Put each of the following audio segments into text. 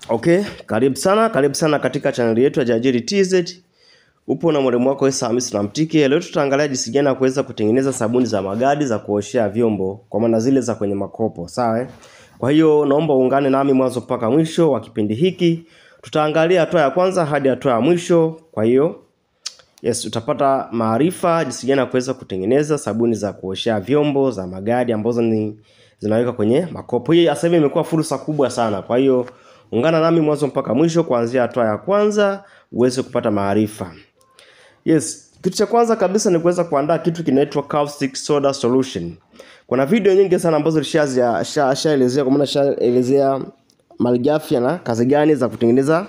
Okay, karibu sana katika chaneli yetu ya Jiajiri TZ. Upo na mwalimu wako Issa Hamisi Namtike. Leo tutaangalia jinsi gani ya kuweza kutengeneza sabuni za magadi za kuoshea vyombo, kwa maana zile za kwenye makopo, sawa? Kwa hiyo naomba uungane nami mwanzo mpaka mwisho wa kipindi hiki. Tutaangalia hatua ya kwanza hadi hatua ya mwisho. Kwa hiyo yes, utapata maarifa jinsi gani ya kuweza kutengeneza sabuni za kuoshea vyombo za magadi ambazo ni zinaweka kwenye makopo. Hii sasa hivi imekuwa fursa kubwa sana. Kwa hiyo ungana nami mwanzo mpaka mwisho kuanzia hatua ya kwanza uweze kupata maarifa. Yes, kitu cha kwanza kabisa ni kuweza kuandaa kitu kinaitwa caustic soda solution. Kuna video nyingi sana ambazo nishaelezea, kwa maana nishaelezea malighafi na kazi gani za kutengeneza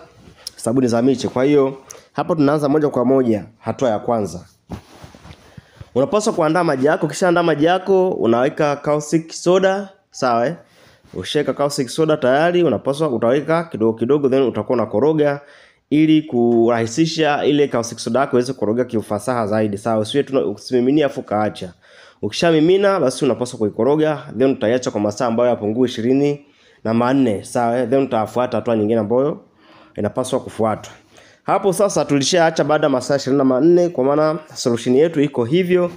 sabuni za miche. Kwa hiyo hapo tunaanza moja kwa moja hatua ya kwanza. Unapaswa kuandaa maji yako. Kisha andaa maji yako, unaweka caustic soda, sawa eh? Ushaweka caustic soda tayari, unapaswa utaweka kidogo kidogo, then utakuwa unakoroga ili kurahisisha ile caustic soda yako iweze kukoroga kiufasaha zaidi, sawa? Usiwe tu usimiminie afu kaacha. Ukishamimina basi unapaswa kuikoroga, then utaiacha kwa masaa ambayo yapungue 24, sawa? Then utafuata hatua nyingine ambayo inapaswa kufuatwa. Hapo sasa tulishaacha baada ya masaa 24, kwa maana solution yetu iko hivyo.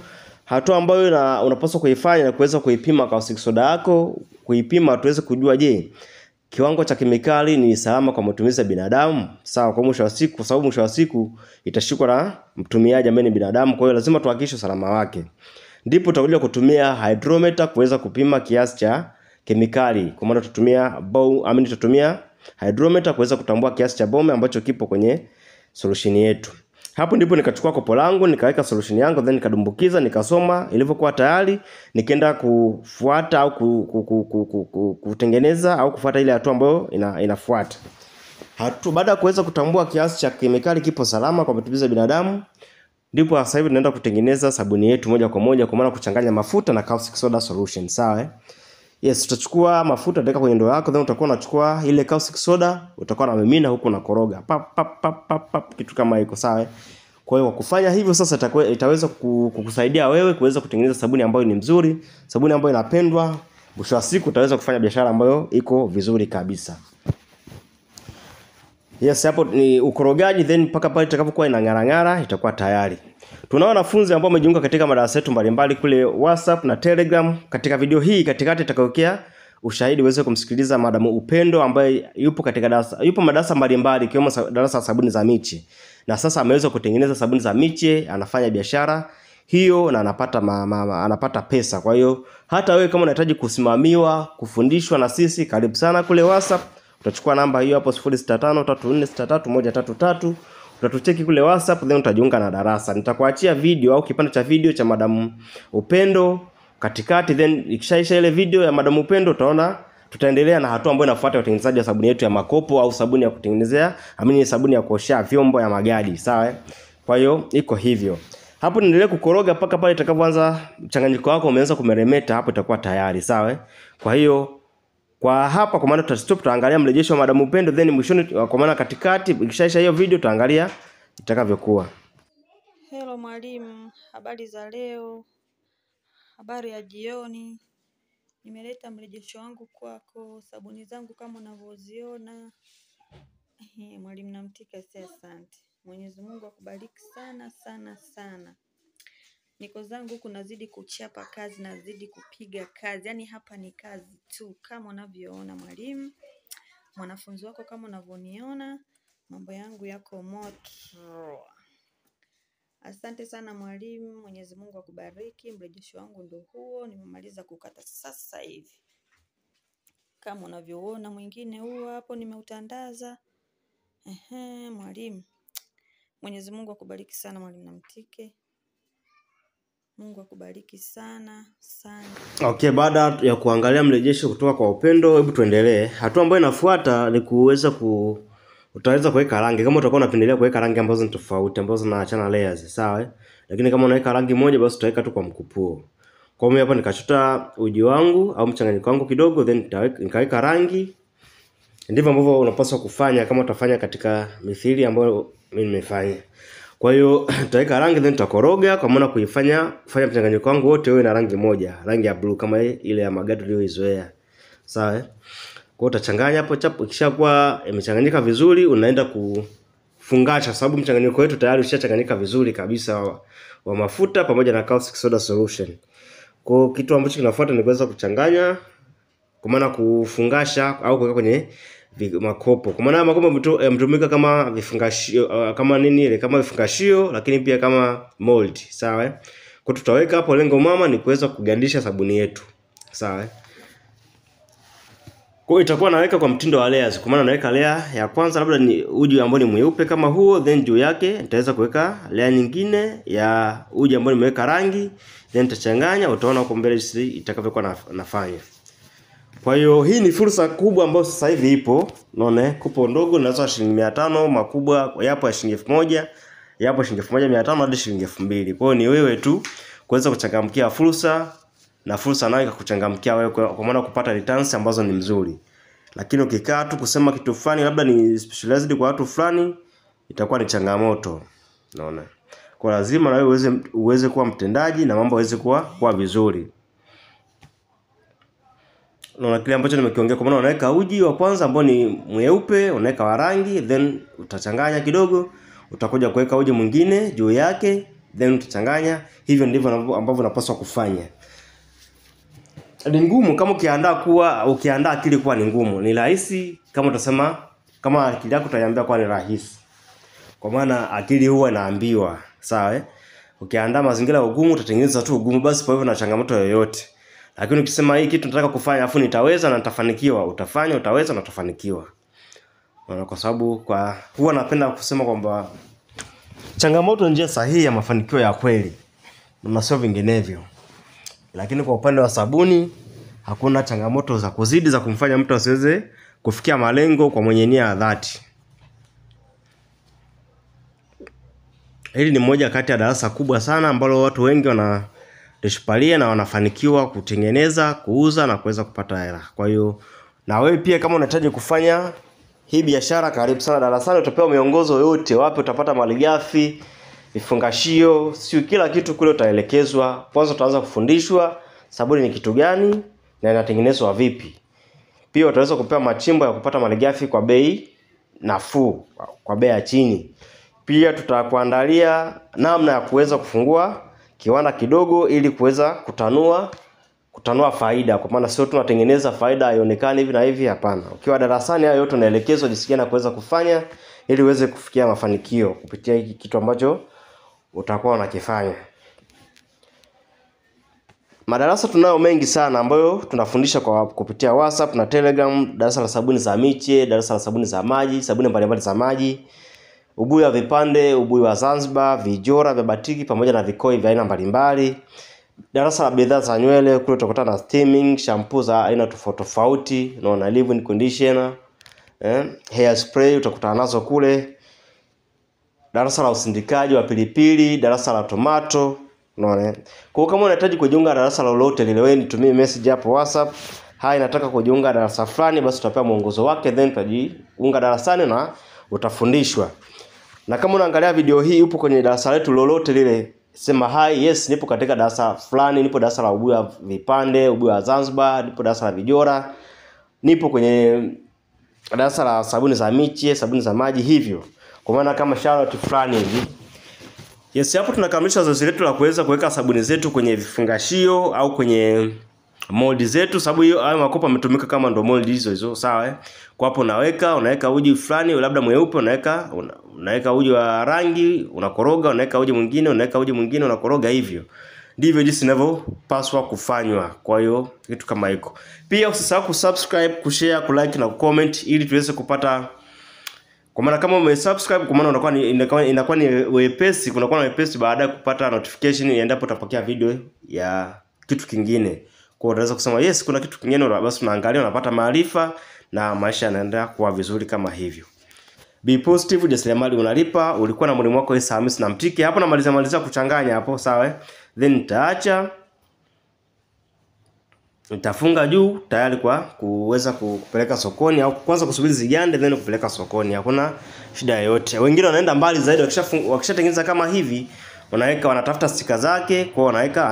Hatua ambayo unapaswa kuifanya na kuweza kuipima caustic soda yako, kuipima tuweze kujua je, kiwango cha kemikali ni salama kwa matumizi ya binadamu, sawa? Kwa mwisho wa siku, kwa sababu mwisho wa siku itashikwa na mtumiaji ambaye ni binadamu, kwa hiyo lazima tuhakikishe usalama wake. Ndipo tutakuja kutumia hydrometer kuweza kupima kiasi cha kemikali. Kwa maana tutatumia tutatumia hydrometer kuweza kutambua kiasi cha bome ambacho kipo kwenye solution yetu. Hapo ndipo nikachukua kopo langu, nikaweka solution yangu, then nikadumbukiza, nikasoma ilivyokuwa tayari, nikaenda kufuata au kutengeneza au kufuata ile hatua ambayo inafuata. Hatua baada ya kuweza kutambua kiasi cha kemikali kipo salama kwa matumizi ya binadamu, ndipo sasa hivi tunaenda kutengeneza sabuni yetu moja kwa moja, kwa maana kuchanganya mafuta na caustic soda solution, sawa eh? Yes, utachukua mafuta utaweka kwenye ndoo yako, then utakuwa unachukua ile caustic soda, utakuwa unamimina huku unakoroga. Pap pap pap pap pap, kitu kama iko, sawa. Kwa hiyo kwa kufanya hivyo sasa itaweza kukusaidia wewe kuweza kutengeneza sabuni ambayo ni mzuri, sabuni ambayo inapendwa. Mwisho wa siku utaweza kufanya biashara ambayo iko vizuri kabisa. Yes, hapo ni ukorogaji, then mpaka pale itakapokuwa inang'ara-ng'ara itakuwa tayari. Tunao wanafunzi ambao wamejiunga katika madarasa yetu mbalimbali kule WhatsApp na Telegram. Katika video hii katikati itakayokea ushahidi uweze kumsikiliza Madam Upendo ambaye yupo katika darasa, yupo madarasa mbalimbali ikiwemo darasa la sabuni za miche. Na sasa ameweza kutengeneza sabuni za miche, anafanya biashara hiyo na anapata anapata pesa. Kwa hiyo hata wewe kama unahitaji kusimamiwa, kufundishwa na sisi, karibu sana kule WhatsApp. Utachukua namba hiyo hapo 065 34 63 133. Utatucheki kule WhatsApp, then utajiunga na darasa. Nitakuachia video au kipande cha video cha Madam Upendo katikati, then ikishaisha ile video ya Madam Upendo utaona tutaendelea na hatua ambayo inafuata ya utengenezaji wa sabuni yetu ya makopo au sabuni ya kutengenezea, amini sabuni ya kuoshea vyombo ya magadi, sawa? Kwa hiyo iko hivyo. Hapo niendelee kukoroga mpaka pale itakapoanza mchanganyiko wako umeanza kumeremeta, hapo itakuwa tayari, sawa? Kwa hiyo kwa hapa kwa maana tutastop, tutaangalia mrejesho wa Madam Upendo, then mwishoni kwa maana katikati ikishaisha hiyo video tutaangalia itakavyokuwa. Hello mwalimu, habari za leo, habari ya jioni. Nimeleta mrejesho wangu kwako, sabuni zangu kama unavyoziona. Mwalimu Namtike, asante. Mwenyezi Mungu akubariki sana sana sana. Niko zangu huku nazidi kuchapa kazi, nazidi kupiga kazi. Yaani hapa ni kazi tu kama unavyoona mwalimu. Mwanafunzi wako kama unavyoniona, mambo yangu yako moto. Asante sana mwalimu, Mwenyezi Mungu akubariki. Mrejesho wangu ndio huo, nimemaliza kukata sasa hivi. Kama unavyoona mwingine huo hapo nimeutandaza. Mwalimu. Mwenyezi Mungu akubariki sana mwalimu Namtike. Mungu akubariki sana sana. Okay, baada ya kuangalia mrejesho kutoka kwa Upendo, hebu tuendelee. Hatua ambayo inafuata ni kuweza utaweza kuweka rangi. Kama utakuwa unapendelea kuweka rangi ambazo ni tofauti, ambazo zinaachana layers, sawa? Lakini kama unaweka rangi moja basi utaweka tu kwa mkupuo. Kwa hiyo hapa nikachota uji wangu au mchanganyiko wangu kidogo, then nikaweka rangi. Ndivyo ambavyo unapaswa kufanya kama utafanya katika mithili ambayo mimi nimefanya. Kwa hiyo tutaweka rangi then tutakoroga, kwa maana kuifanya kufanya mchanganyiko wangu wote uwe na rangi moja, rangi ya blue kama ile ya magadi tuliyoizoea. Sawa eh? Kwa hiyo utachanganya hapo chapu, ikishakuwa imechanganyika vizuri unaenda kufungasha, sababu mchanganyiko wetu tayari ushachanganyika vizuri kabisa wa mafuta pamoja na caustic soda solution. Kwa hiyo kitu ambacho kinafuata ni kuweza kuchanganya, kwa maana kufungasha au kuweka kwenye makopo. Kwa maana makopo yametumika kama vifungashio, kama nini ile, kama vifungashio, lakini pia kama mold, sawa? Kwa tutaweka hapo, lengo mama ni kuweza kugandisha sabuni yetu, sawa? Kwa hiyo itakuwa naweka kwa mtindo wa layers, kwa maana naweka layer ya kwanza labda ni uji ambao ni mweupe kama huo, then juu yake nitaweza kuweka layer nyingine ya uji ambao nimeweka rangi, then nitachanganya. Utaona huko mbele jinsi itakavyokuwa nafanya. Kwa hiyo hii ni fursa kubwa ambayo sasa hivi ipo. Unaona, kopo ndogo linauzwa shilingi 500, makubwa yapo ya shilingi 1000, yapo shilingi 1500 hadi shilingi 2000. Kwa hiyo ni wewe tu kuweza kuchangamkia fursa na fursa nayo ikakuchangamkia wewe, kwa maana kupata returns ambazo ni mzuri. Lakini ukikaa tu kusema kitu fulani labda ni specialized kwa watu fulani, itakuwa ni changamoto. Unaona? Kwa lazima na wewe uweze kuwa mtendaji na mambo yaweze kuwa vizuri. Unaona kile ambacho nimekiongea, kwa maana unaweka uji wa kwanza ambao ni mweupe, unaweka wa rangi, then utachanganya kidogo, utakuja kuweka uji mwingine juu yake, then utachanganya. Hivyo ndivyo ambavyo unapaswa kufanya. Ni ngumu kama ukiandaa akili kuwa ni ngumu. Ni rahisi kama utasema, kama akili yako utaiambia kuwa ni rahisi. Kwa maana akili huwa inaambiwa, sawa eh? Ukiandaa mazingira ugumu utatengeneza tu ugumu basi, kwa hivyo na changamoto yoyote. Lakini ukisema hii kitu nataka kufanya afu nitaweza na nitafanikiwa, utafanya, utaweza na utafanikiwa. Kwa sababu kwa huwa napenda kusema kwamba changamoto ni njia sahihi ya mafanikio ya kweli, na sio vinginevyo. Lakini kwa upande wa sabuni hakuna changamoto za kuzidi za kumfanya mtu asiweze kufikia malengo kwa mwenye nia ya dhati. Hili ni moja kati ya darasa kubwa sana ambalo watu wengi wanalishupalia na wanafanikiwa kutengeneza, kuuza na kuweza kupata hela. Kwa hiyo na wewe pia kama unahitaji kufanya hii biashara, karibu sana darasani, utapewa miongozo yote, wapi utapata malighafi, vifungashio, sio kila kitu kule utaelekezwa. Kwanza utaanza kufundishwa sabuni ni kitu gani na inatengenezwa vipi. Pia utaweza kupewa machimbo ya kupata malighafi kwa bei nafuu, kwa bei ya chini. Pia tutakuandalia namna ya kuweza kufungua kiwanda kidogo ili kuweza kutanua faida, kwa maana sio tunatengeneza faida haionekani hivi na hivi, hapana. Ukiwa darasani hayo yote unaelekezwa jinsi gani kuweza kufanya ili uweze kufikia mafanikio kupitia hiki kitu ambacho utakuwa unakifanya. Madarasa tunayo mengi sana ambayo tunafundisha kwa kupitia WhatsApp na Telegram, darasa la sabuni za miche, darasa la sabuni za maji, sabuni mbalimbali za maji, ubuyu wa vipande, ubuyu wa Zanzibar, vijora vya batiki pamoja na vikoi vya aina mbalimbali. Darasa la bidhaa za nywele, kule utakutana na steaming, shampoo za aina tofauti tofauti, unaona leave-in conditioner, hair spray utakutana nazo kule. Darasa la usindikaji wa pilipili, darasa la tomato, unaona. Kwa hiyo kama unahitaji kujiunga darasa lolote lile, wewe nitumie message hapo WhatsApp, hai nataka kujiunga darasa fulani, basi utapewa mwongozo wake, then utajiunga darasani na utafundishwa. Na kama unaangalia video hii upo kwenye darasa letu lolote lile, sema hi, yes nipo katika darasa fulani, nipo darasa la ubuyu wa vipande, ubuyu wa Zanzibar, nipo darasa la vijora, nipo kwenye darasa la sabuni za miche, sabuni za maji, hivyo. Kwa maana kama shout fulani hivi. Yes, hapo tunakamilisha zoezi letu la kuweza kuweka sabuni zetu kwenye vifungashio au kwenye mold zetu, sababu hiyo hayo makopo yametumika kama ndo mold hizo hizo, sawa eh? Kwa hapo unaweka uji fulani labda mweupe, unaweka uji wa rangi, unakoroga, unaweka uji mwingine, unaweka uji mwingine, unakoroga hivyo. Ndivyo jinsi inavyopaswa kufanywa. Kwa hiyo kitu kama hiko. Pia usisahau kusubscribe, kushare, kulike na kucomment ili tuweze kupata. Kwa maana kama umesubscribe, kwa maana unakuwa inakuwa ni wepesi, kunakuwa na wepesi baadaye kupata notification endapo utapokea video ya kitu kingine. Kwa unaweza kusema yes kuna kitu kingine, basi unaangalia, unapata maarifa na maisha yanaendelea kuwa vizuri kama hivyo. Be positive, ujasiriamali unalipa. Ulikuwa na mwalimu wako Isa Hamisi na Mtiki. Hapo namalizia kuchanganya hapo, sawa eh? Then nitaacha, nitafunga juu tayari kwa kuweza kupeleka sokoni, au kwanza kusubiri zigande then kupeleka sokoni. Hakuna shida yoyote. Wengine wanaenda mbali zaidi, wakishatengeneza kama hivi, wanaweka, wanatafuta stika zake, kwa wanaweka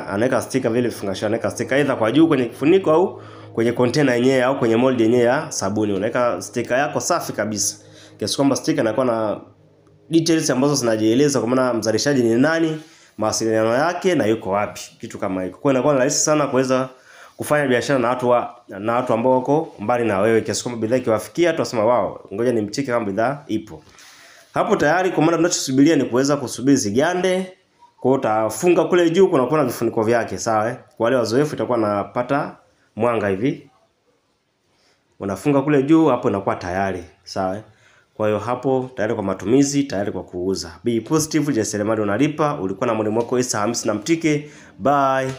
anaweka stika vile vifungashio, anaweka stika either kwa juu kwenye kifuniko au kwenye container yenyewe au kwenye mold yenyewe ya sabuni. Unaweka sticker yako safi kabisa, kiasi kwamba sticker inakuwa na details ambazo zinajieleza kwa maana mzalishaji ni nani, mawasiliano yake na yuko wapi, kitu kama hicho. Kwa hiyo inakuwa rahisi sana kuweza kufanya biashara na watu ambao wako mbali na wewe, kiasi kwamba bidhaa ikiwafikia tu wasema wao, ngoja nimcheke kama bidhaa ipo. Hapo tayari kwa maana tunachosubiria ni kuweza kusubiri zigande. Kwa hiyo utafunga kule juu kuna kuna vifuniko vyake, sawa eh? Kwa wale wazoefu itakuwa napata mwanga hivi. Unafunga kule juu, hapo inakuwa tayari, sawa eh? Kwa hiyo hapo tayari kwa matumizi, tayari kwa kuuza. Be positive, jasiriamali unalipa. Ulikuwa na mwalimu wako Isa Hamisi na Mtike. Bye.